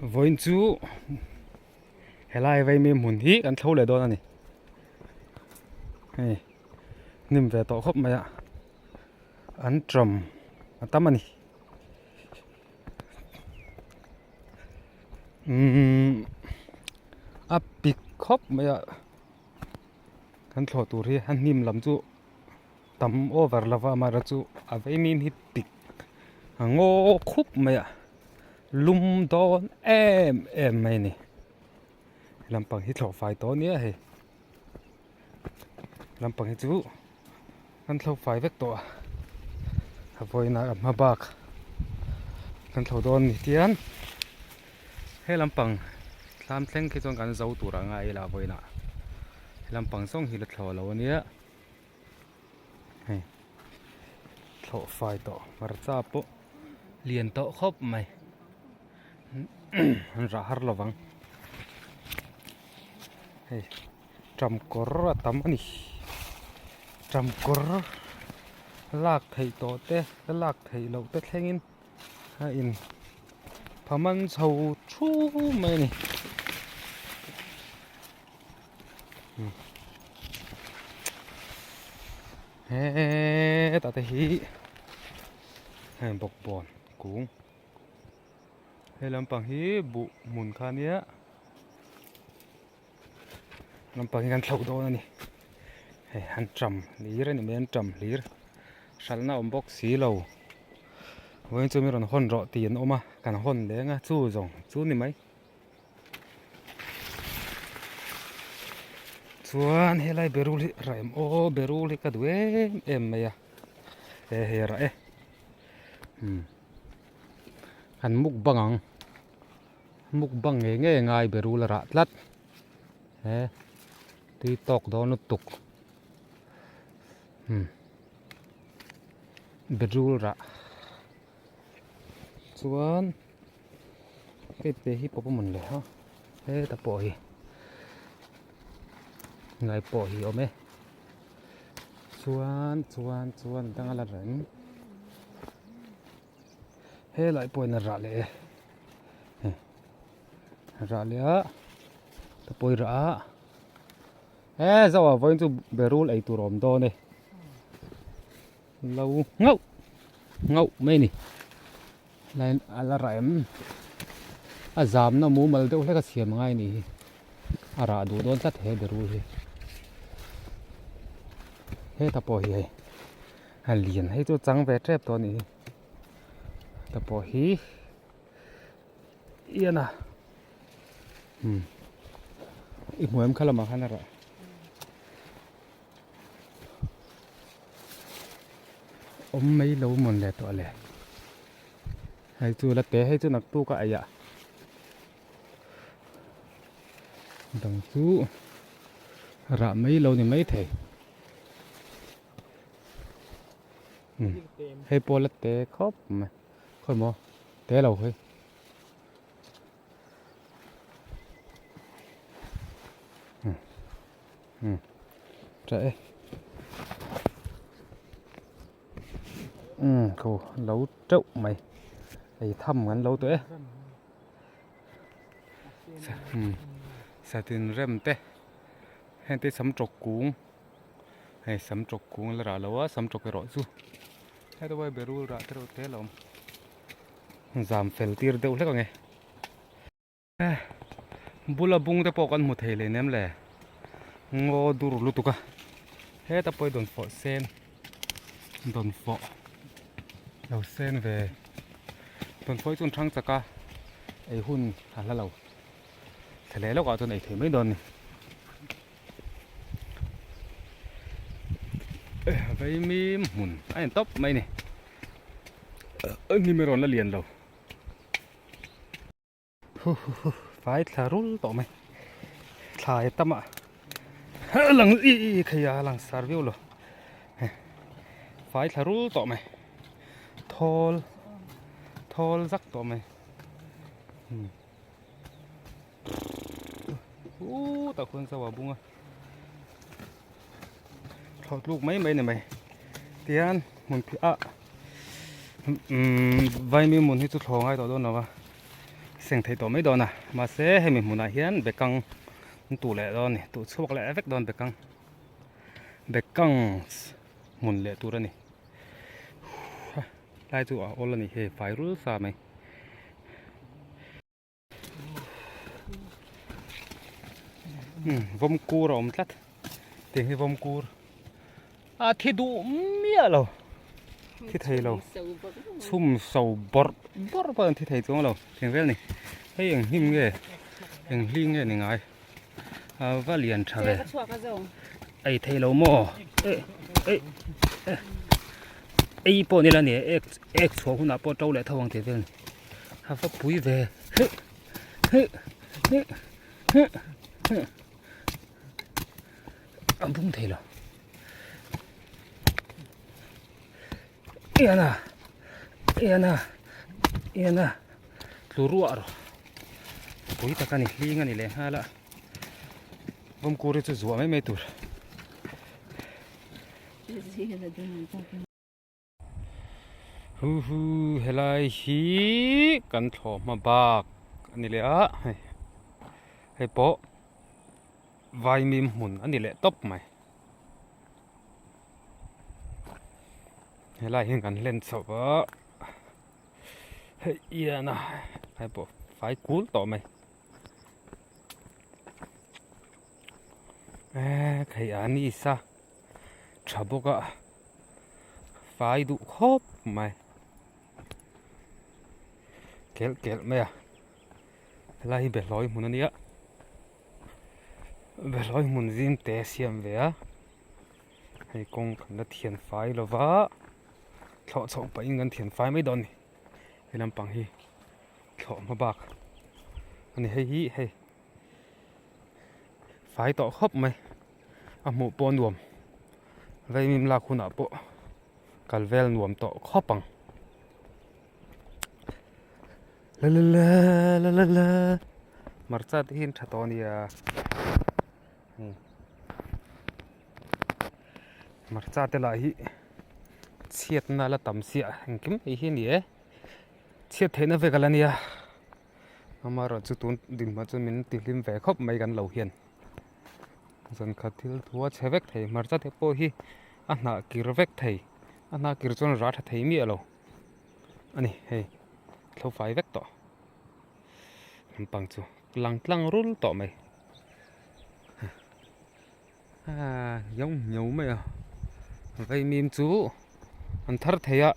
Vawiin chu helai vaimi hmun hi kan thlo leh dawn a ni hei hnim ve tawh khawp mai a an tawm a tam a ni umm a pik khawp mai a kan thlawh tur hi a hnim lam chu. Tam over lova amaherawhchu chu a vaimim hi pik a ngaw khup mai a lum dawn em em mai a ni lampang hi thlawh fai tawh ania hei lampang hi chu an thlawh fai vek tawh a a vawiin a hma bak kan thlawh dawn ni tian he lampang thlam thleng khi chuan kan zo tur a ngai ila a vawiin ah he lampang zawng hi la thlawh lo ania. Hei thlawh fai tawh hmarcha pawh lian tawh khawp mai an rah har lovang hei ṭam kawr a tam a ni ṭam kawr lak theih tawh te la lak theih loh te thlengin a in phaman chho thu mai a ni. Hetah te hi heng bawkbawn kung he lampang hi buh hmun kha ania lampang hi kan thlauh dawn a ni hei an ṭam hlir a ni mai an ṭam hlir hralhna awm bawk si lo vawiin chu mi rawn hawn rawh tih an awm a kan hawn leng a chu zawng chu ni mai. Chuan helai berul hi rah em aw berul hi ka duh em em mai a he hei a rah e umm an mukbang ang mukbang ngei ngei a ngai berul a rah tlat he tui tawk dawn lutuk umm berul rah chuan. Hei te hi pawp a mawn le ha heta pawh hi ngai pawh hi awm e chuan chuan chuan dang a la reng helai pawhin a rah leh e a rah leh a ta pawi rah a he zauh ah vawiin chu berul ei tur a awm dawn e lo nghauh nghauh mai a ni. Line a la rah em? A zamna mumal deuh hlek a siam ngai a nih hi. A rah duh dawn tlat he berul hi. Heta pawh hi hei a lian hei chu chang ve tep tawh a nih hi. Heta pawh hi ian a umm i hmu em kha lamah khan a rah. Awm mai lo mawn leh tawh le. Hei chu la te hei chu naktuk a eiah dang chu rah mai lo ni mai thei. Hei pawh la te khawp mai khawi maw te lo hei. Tha e umm khaw lo teuh mai ei tham kan lo tawh e umm satin rem te heng te sam tawk kung hei sam tawk kung la rah lo a sam tawk erawh chu heta uai berul rah te reuh te a lo awm zam fel tir deuh hlek ang e. Bula bung te pawh kan hmu thei leh nem le ngaw dur lutuk a heta pawh hi dawnfawh sen dawnfawh lo sen ve dawnfawh hi chuan thang chak a ei hun a hla lo thla leh lawkah chuan ei thei mai dawn a ni vaimim hmun a en tawp mai a ni hnim erawh an la lian lo. Fai thla rul tawh mai thlai tam ah lang i i khai a lang sar viau lo fai thla rul tawh mai thawl thawl zak tawh mai u tah khuan zau a bung a thlawh tluk mai mai ni mai tihian hmun phiah ah umm vaimim hmun hi chu thlawh ngai tawh dawn lo va. Seng thei tawh mai dawn a, mahse hemi hmunah hian bekang an tuh leh dawn a ni, tuh chhuak leh vek dawn bekang, bekang hmun leh tur a ni. Lai chu a awl a ni hei fai rul sa mai. Vawm kur a awm tlat, tiang hi vawm kur a thi duh miah lo, thi thei lo, chhum so bawrh bawrh pawh an thi thei chuang lo tiang vel a ni, hei eng hnim nge eng hling nge ni ngai a va lian tha ve, ei thei lo maw eh eh eh ei pawh ni la ni ek ek chhuah hunah pawh to leh tho ang tih vel a ni. A va pui ve he he he he he a bung thei lo iana iana iana tlu ruah rawh pui tak a ni hling a ni leh nghal a vawmkur hi chu zuah mai mai tur. Hu hu helai hi kan thlawh hma bak a ni leh a hei hei pawh vaimim hmun a ni leh tawp mai helai hian kan hlen chhoh a hei ian a hei pawh fai kul tawh mai eee thei a ni sa. tha bawk a fai duh khawp mai kelh kelh mai a helai hi behlawi hmun a nia behlawi hmun zim te a siam ve a hei kawng kan la thian fai lo va thlawh chhoh pahin kan thian fai mai dawn a ni he lampang hi thlawh hma bak a ni hei hi hei fai tawh khawp mai. A hmuh pawh nuam vaimim lak hunah pawh kal vel nuam tawh khawp ang la la la la hmarcha te hi an tha tawh a nia hmarcha te lah hi chhiatna la tam chiah engkim mai hi a ni e chhiat theihna vek a la nia amaherawhchu tun dinhmun chu min ti hlim ve khawp mai kan lo hian. Zan khat thil thu a chhe vek thei hmarcha te pawh hi a hnah kir vek thei a hnah kir chuan rah tha thei miah lo a ni hei thlo fai vek tawh lampang chu lang tlang rul tawh mai ah hniau hniau mai a vaimim chu an thar thei a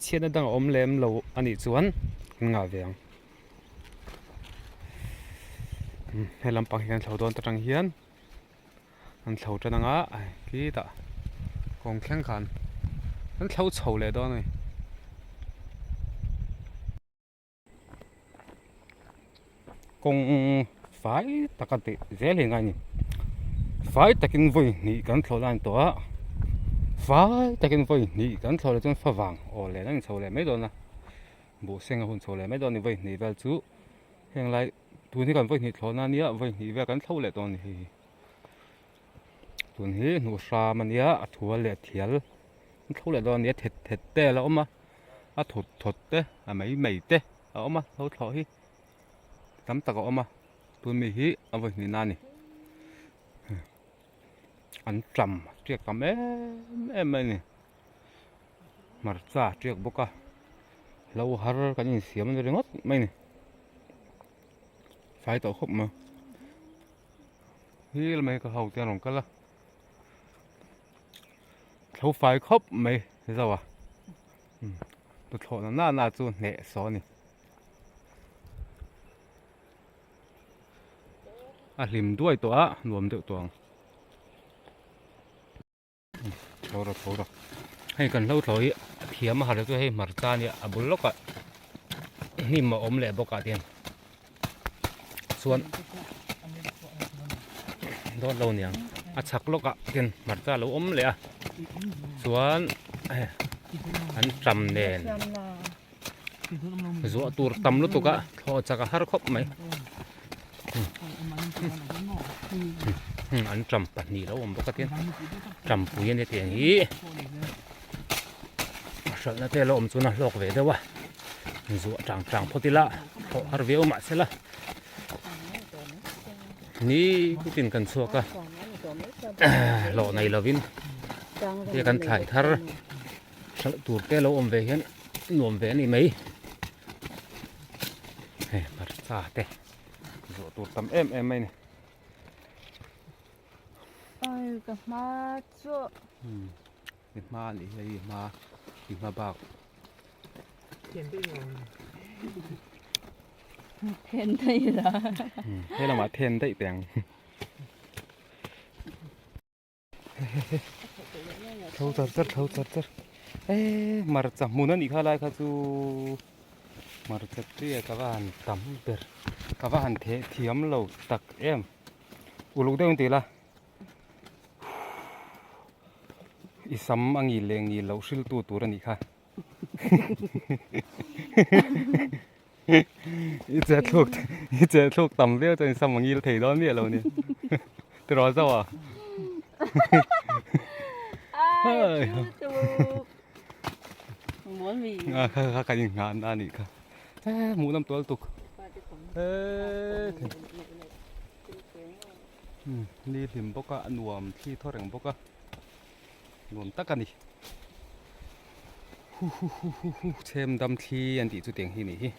chhiatna dang a awm lem lo a nih chuan an ngah ve ang. He lampang hi kan thlo dawn ta tang hian an thlo tan anga khitah kawng thleng khan an thlo chho leh dawn a ni. Kawng fai taka tih zel hi a ngai a ni. Fai takin vawi hnih kan thlo lai tawh a, fai takin vawi hnih kan thlo leh chuan favang aw leh an inchho leh mai dawn a. Buh seng a hun chho leh mai dawn a ni vawi hnih vel chu heng lai tun hi kan vawi hnih thlawhna a nia vawi hnih vel kan thlo leh dawn a ni hei hi tun hi hnuh hram a nia a thual leh thial an thlo leh dawn a ni a thet thet te a la awm a a thut thawt te a mai mai te a awm a hlo thlawh hi tam tak a awm a tun mi hi a vawi hnihna a ni an ṭam tiak tam em em mai a ni. Hmarcha tiak bawk a hlo har kan insiam a ni ringawt mai a ni fai tawh khawp mai hil mai ka ho te an rawn kal a hlo fai khawp mai zo a tuthlawh na na na chu hneh saw a ni a hlim duai tawh a nuam deuh tawh ang. Tho rawh tho rawh hei kan hlo thlawh hi a thiam a har chu hei hmarcha ania a bul lawkah hnim a awm leh bawk ah te hian chuan dawn lo niang a chhak lawkah te hian hmarcha a lo awm leh a chuan an tam nen zuah tur tam lutuk a thlawh chak a har khawp mai an ṭam pahnih lo awm bawk a tin ṭampui a ni tih ang hi a hralhna te a lo awm chuan a hlawk ve deuh a zuah ṭang ṭang phawt ila. Thawh har viau mahsela ni tin kan chhuak a hlawh nei lovin he kan thlai thar hralh tur te lo awm ve hian nuam ve a ni mai hei hmarcha te zawh tur tam em em mai a ni. Ai ka hma chu. I hma a nih hi i hma i hma bak. Then daih la. He lamah then daih teh ang. Thlo char char thlo char char e hmarcha hmun a nih kha lai kha chu hmarcha tia ka va han tam ber ka va han theh thiam lo tak em uluk deuh in ti ila. I sam a ngil leh ngil loh hriltu tur a nih kha. I che thluk i che thluk tam viau chuan i sam a ngil thei dawn miah lo ni. Tiraw zauh a? Ai a chu Mual mi. A kha kha kan inngah na a nih kha. E hmuh lam tual tuk. E Ni hlim bawk a, a nuam thli thaw reng bawk a, nuam tak a ni. Hu hu hu hu hu chhem dam thli an tih chu tiang hi nih hi.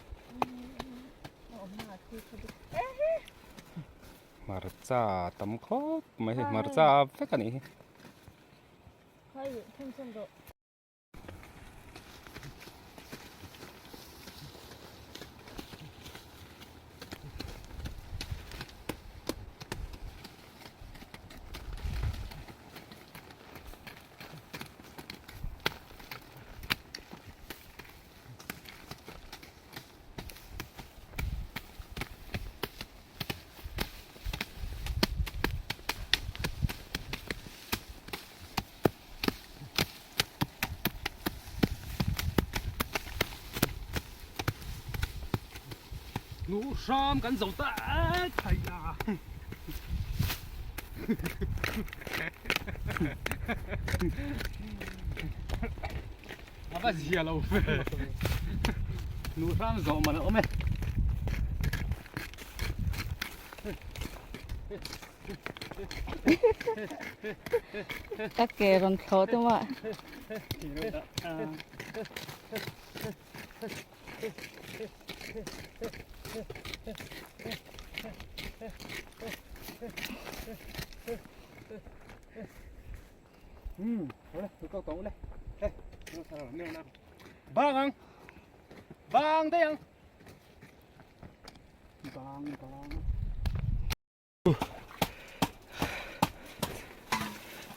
Hmarcha tam khawp mai hei hmarcha vek a nih hi. Hnuh hram kan zo ta thei a. A va zia lo ve. Hnuh hram zawh man a awm e. Ka ke rawn thlawh te mah. Bang ang. Bang daih ang. Bang bang.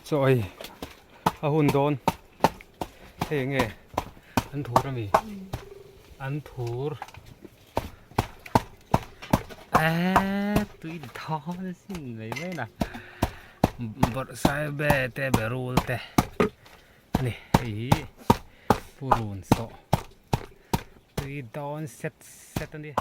Chaw ei a hun dawn hei enge an thur ami an thur eee tui dawn sin mai mai na bawrhsaibe te berul te ani hei hi purun sawh tui dawn set set ani.